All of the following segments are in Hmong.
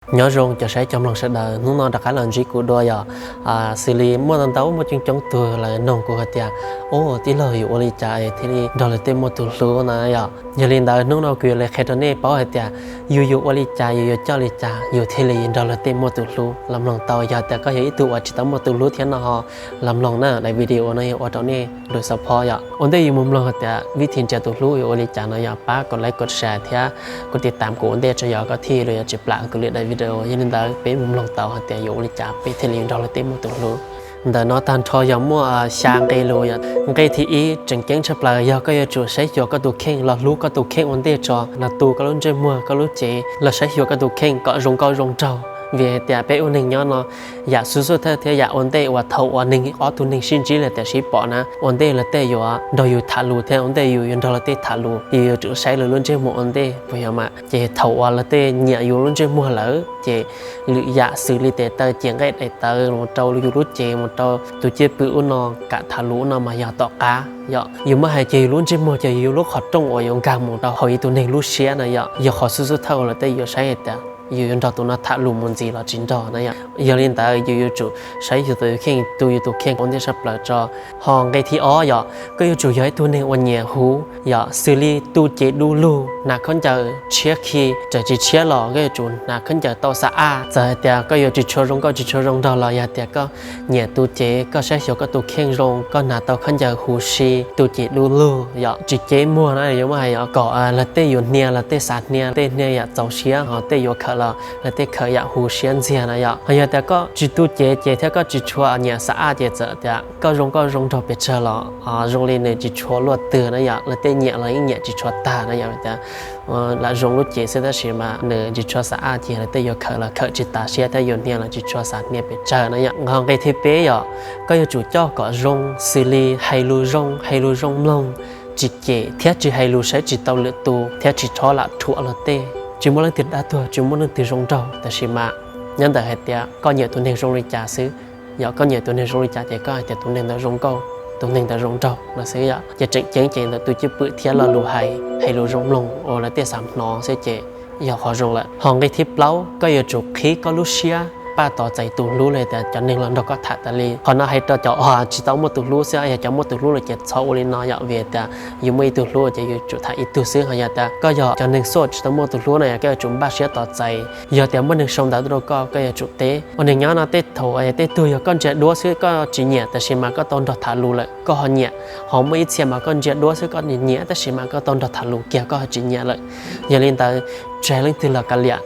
Nyob zoo cov saib cov mloog sawv daws, hnub no rov qab los ntsib kuv dua yom. Xws li muaj ntau ntau muaj coob coob tug lawv noog kuv hais tias, ub, tij laug yuav ua li cas thiaj li nrog luag tej muaj tus hlub na yom. Yog li ntawd hnub no kuv yuav los qhia rau nej paub hais tias yus yuav ua li cas, yus yuav coj li cas yus thiaj li nrog luag tej muaj tus hlub. Los mloog tau, yog tias koj yog ib tug uas tsis tau muaj tus hlub thiab no ho los mloog na, daim video no yog ua rau nej lus xav phob yom. Ua ntej yus mus mloog hais tias vib thim nrhiav tus hlub yuav ua li cas no yog pab kom like kom share thiab kom tiv tam kuv ua ntej tso yog koj thiaj li yuav tsis plam kuv li daim video. Yog li ntawd peb mus mloog tau hais tias yuav ua li cas peb thiaj li nrog luag tej muaj tus hlub. Ntawm no tag nrho yog muaj xya nqe lus yom. Nqe thib ib tseem ceeb tshaj plaws yog koj yuav tsum saib xyuas koj tus kheej, los hlub koj tus kheej ua ntej tso, los tu koj lub ntsej muag koj lub cev, los saib xyuas koj tus kheej kom zoo nkauj zoo nraug. Vim hais tias peb ua neeg nyob no, yam xub xub thawj thiab yam ua ntej uas thaum uas neeg ob tug neeg sib ntsib los tias sib pom na, ua ntej luag tej yuav nrog yus tham lus thiab ua ntej yus yuav nrog luag tej tham lus, yus yuav tsum saib lawv lub ntsej muag ua ntej puas yog mas. Ces thaum uas luag tej nyiam yus lub ntsej muag lawm ces lwm yam xws li tes taw, ces nqaij daim tawv mus rau yus lub cev, mus rau tus cwj pwm ub no, kam tham lus ub no mas yog tom qab yom. Yus muab hais ces yus lub ntsej muag ces yus lub qhov rooj uas yuav nkag mus rau hauv ib tug neeg lub siab na yom. Yog qhov xub xub thawj uas luag tej yuav saib hais tias yus yuav nrog tus no tham lus mus ntxiv los tsis nrog na yom. Yog li ntawd yus yuav tsum saib yus tus kheej, tu yus tus kheej ua ntej tshaj plaws tso. Ho nqe thib ob yom, koj yuav tsum yog ib tug neeg uas nyiam huv yom, xws li tu cev du lug, hnav khaub ncaws tshiab khi, txawm tsis tshiab los koj yuav tsum hnav khaub ncaws tau xa aj. Txawm hais tias koj yuav tsis tshua zoo nkauj tsis tshua zoo nraug los yog tias koj nyiam tu cev, koj saib xyuas koj tus kheej zoo, koj hnav tau khaub ncaws huv si, tu cev du lug yom, tsis cev muag na, yuav muab hais yom, kom luag tej yuav hnia los tej xav hnia, tej hnia yam txaus siab, ho tej yuav khawm los luag tej khawm yam huv siab ntxiag na yom. Ho yog tias koj tsis tu cev ces thiab koj tsis tshua nyiam xa aj ces txawm tias koj zoo nkauj zoo nraug pes tsawg los zoo li nws tsis tshua luaj twg na yom, luag tej nyiam los yeej nyiam tsis tshua tag na yom. Tias lam zoo lub cev xwb tab sis mas nws tsis tshua xa aj ces luag tej yuav khawm los khawm tsis tas siab thiab yuav hnia los tsis tshua xav hnia pes tsawg na yom. Ho nqe thib peb yom, koj yuav tsum coj kom zoo, xws li hais lus zoo, hais lus zoo mloog, tsis cem thiab tsis hais lus saib tsis tau lwm tus thiab tsis txhob lam rhuam luag tej. Tsis muaj leej twg dab tuag, tsis muaj leej twg zoo nraug, tab sis mas nyob ntawm hais tias koj nyiam tus neeg zoo li cas xwb. Yog koj nyiam tus neeg zoo li cas ces koj hais tias tus neeg ntawd zoo nkauj, tus neeg ntawd zoo nraug no xwb yom. Ces tseem ceeb ces ntawm tus cwj pwm thiab lo lus hais, hais lus zoo mloog uas luag tej xav hnov xwb ces yog qhov zoo lawm. Ho nqe thib plaub, koj yuav tsum qhib koj lub siab paj tos txais tus hlub li tias cov neeg los nrog koj tham tas li. Qhov no hais rau cov uas tsis tau muaj tus hlub xwb, yog cov muaj tus hlub lawm ces txhob ua li no yom, vim tias yus muaj ib tug hlub ces yus tsum tham ib tug xwb. Ho yog tias koj yog cov neeg xuaj tsis tau muaj tus hlub no yog koj yuav tsum npaj siab tos txais. Yog tias muaj neeg sau ntawv tuaj rau koj, koj yuav tsum teb. Ua neeg nyob no tej thaum tej tug yog koj ntsia duab xwb koj tsis nyiam tab sis mas koj tau nrog tham lus lawm koj ho nyiam. Ho muaj ib txhia mas koj ntsia duab xwb koj nyiam tab sis mas koj tau nrog tham lus kiag koj ho tsis nyiam lawm. Yog li ntawd tsis hais leej twg los kav liam,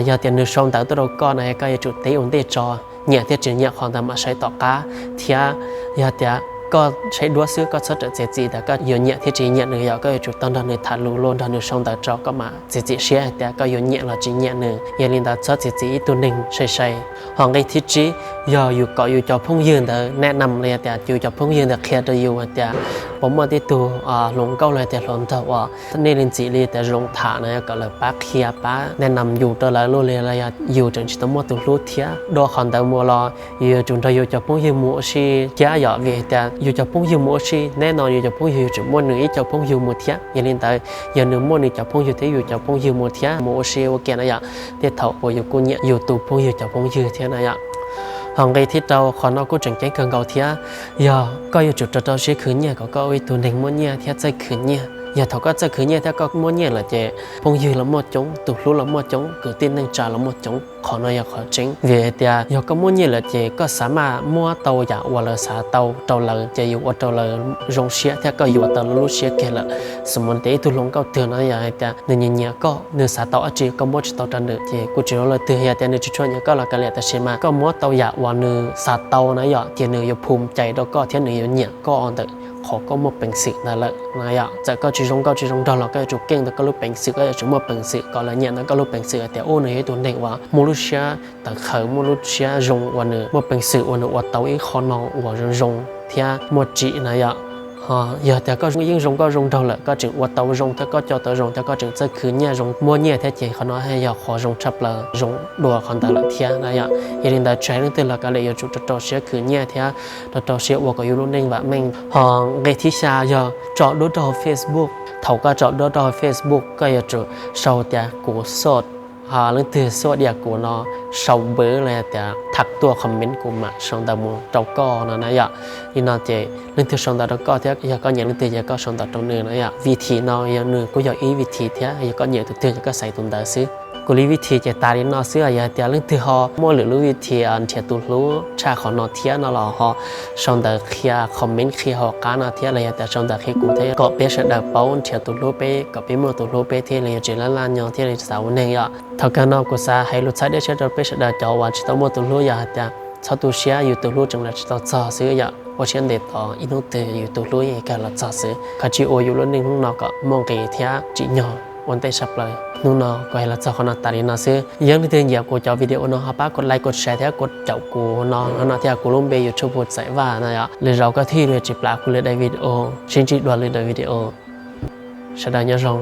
yog tias nws sau ntawv tuaj rau koj no koj yuav tsum teb ua ntej tso. Nyiam thiab tsis nyiam qhov ntawd mam saib tom qab, thiab yog tias koj saib duab xwb koj txhob rawm txiav txim tias koj yuav nyiam thiab tsis nyiam nws yom, koj yuav tsum tau nrog nws tham lus los nrog nws sau ntawv tso koj mam txiav txim siab hais tias koj yuav nyiam los tsis nyiam nws. Yog li ntawd txhob txiav txim ib tug neeg sai sai. Ho nqe thib tsib, yog yus kom yus cov phooj ywg ntawd nam nam los yog tias yus cov phooj ywg ntawd qhia rau yus hais tias puas muaj tej tug hluas nkauj los tias hluas nraug uas nej li ntxim li tias zoo tham no kom lawv pab qhia pab nam nam yus rau lawv los li los yog yus tseem tsis tau muaj tus hlub thiab. Dua qhov ntawd mus los yus yuav tsum nrog yus cov phooj ywg mus ua si thiab yom, vim tias yus cov phooj ywg mus ua si, neb no yus cov phooj ywg yuav tsum muaj nws ib co phooj ywg mus thiab. Yog li ntawd yog nws muaj nws cov phooj ywg thiab yus cov phooj ywg mus thiab mus ua si ua ke na yom, tej thaum uas yus kuj nyiam yus tus phooj ywg cov phooj ywg thiab na yom. Ho nqe thib rau, qhov no kuj tseem ceeb kawg nkaus thiab, yog koj yuav tsum rau rau siab khwv nyiaj kom koj ua ib tug neeg muaj nyiaj thiab txawj khwv nyiaj. Yog thaum koj txawj khwv nyiaj thiab koj muaj nyiaj lawm ces phooj ywg los muaj coob, tus hlub los muaj coob, kwv tij neej tsa los muaj coob. Qhov no yog qhov tseeb, vim hais tias yog koj muaj nyiaj lawm ces koj xav mas muab tau yam uas lawv xav tau rau lawv ces yus ua rau lawv zoo siab thiab koj yuav tau lawv lub siab kiag lawm. Xws li tias ib tug hluas nkauj twg no yog hais tias nws nyiam nyiam koj, nws xav tau dab tsi koj muab tsis tau rau nws ces kuj tsis ua leej twg. Yog tias nws tsis tshua nyiam koj los kav liam, tab sis mas koj muab tau yam uas nws xav tau na yom, ces nws yuav phum cai rau koj thiab nws yuav nyiam koj ntawm qhov koj muaj peev xwm ntawd lawm na yom. Txawm koj tsis zoo nkauj tsis zoo nraug los koj yuav tsum keej ntawm koj lub peev xwm, koj yuav tsum muaj peev xwm kom lawv nyiam ntawm koj lub peev xwm hais tias ub, nws yog ib tug neeg uas muaj lub siab tawv qhawv, muaj lub siab zoo uas nws muaj peev xwm uas nws ua tau ib qho no uas zoo zoo thiab muaj tsim na yom. Yog tias koj yeej zoo nkauj zoo nraug lawm, koj tseem ua tau zoo thiab koj coj tau zoo thiab koj tseem txawj khwv nyiaj zoo muaj nyiaj thiab ces qhov no yog qhov zoo tshaj plaws, zoo dua qhov ntawd lawm thiab na yom. Yog li ntawd tsis hais leej twg los kav liam yuav tsum rau rau siab khwv nyiaj thiab rau rau siab ua kom yus lub neej vam meej. Ho nqe thib xya yog tso duab rau hauv Facebook. Thaum koj tso duab rau hauv Facebook koj yuav tsum sau tias kuv xoj Ho leej twg xub diam kuv no sau npawb los yog tias tham tuaj comment kuv mam sau ntawv mus rau koj no na yom. Li no ces leej twg sau ntawv rau koj thiab yog koj nyiam leej twg ces koj sau ntawv rau nws no yom. Vib thim no yog nws kuj yog ib vib thim thiab, yog koj nyiam tus twg ces koj xaiv tus ntawd xwb. Kuv li vib thim ces tas li no xwb. Yog hais tias leej twg ho muaj lwm lub vib thim nrhiav tus hlub tshaj qhov no thiab no los ho sau ntawv qhia, comment qhia hauv qab no thiab los yog tias sau ntawv qhia kuv thiab kom peb sawv daws paub nrhiav tus hlub peb, kom peb muaj tus hlub peb thiaj li yuav tsis laj laj nyob thiaj li tsis xav ua neeg yom. Thaum kawg no kuv xav hais lus txhawb deb siab rau peb sawv daws cov uas tsis tau muaj tus hlub, yog hais tias txhob tu siab, yus tus hlub tseem los tsis tau txog xwb yom. Ua siab ntev tos, ib hnub twg yus tus hlub yeej kawg los txog xwb. Koj cia li ua yus lub neej hnub no kom muaj nqis thiab tsim nyog ua ntej tshaj plaws. Hnub no kuv hais los txog qhov no tas li no xwb. Yog leej twg nyiam kuv cov video no ho pab kuv like, kuv share thiab kuv caum kuv no no thiab kuv lub npe YouTube Txawm Vaj no yom. Lwm zaus koj thiaj li tsis plam kuv lwm daim video. Sib ntsib dua lwm daim video. Sawv daws nyob zoo.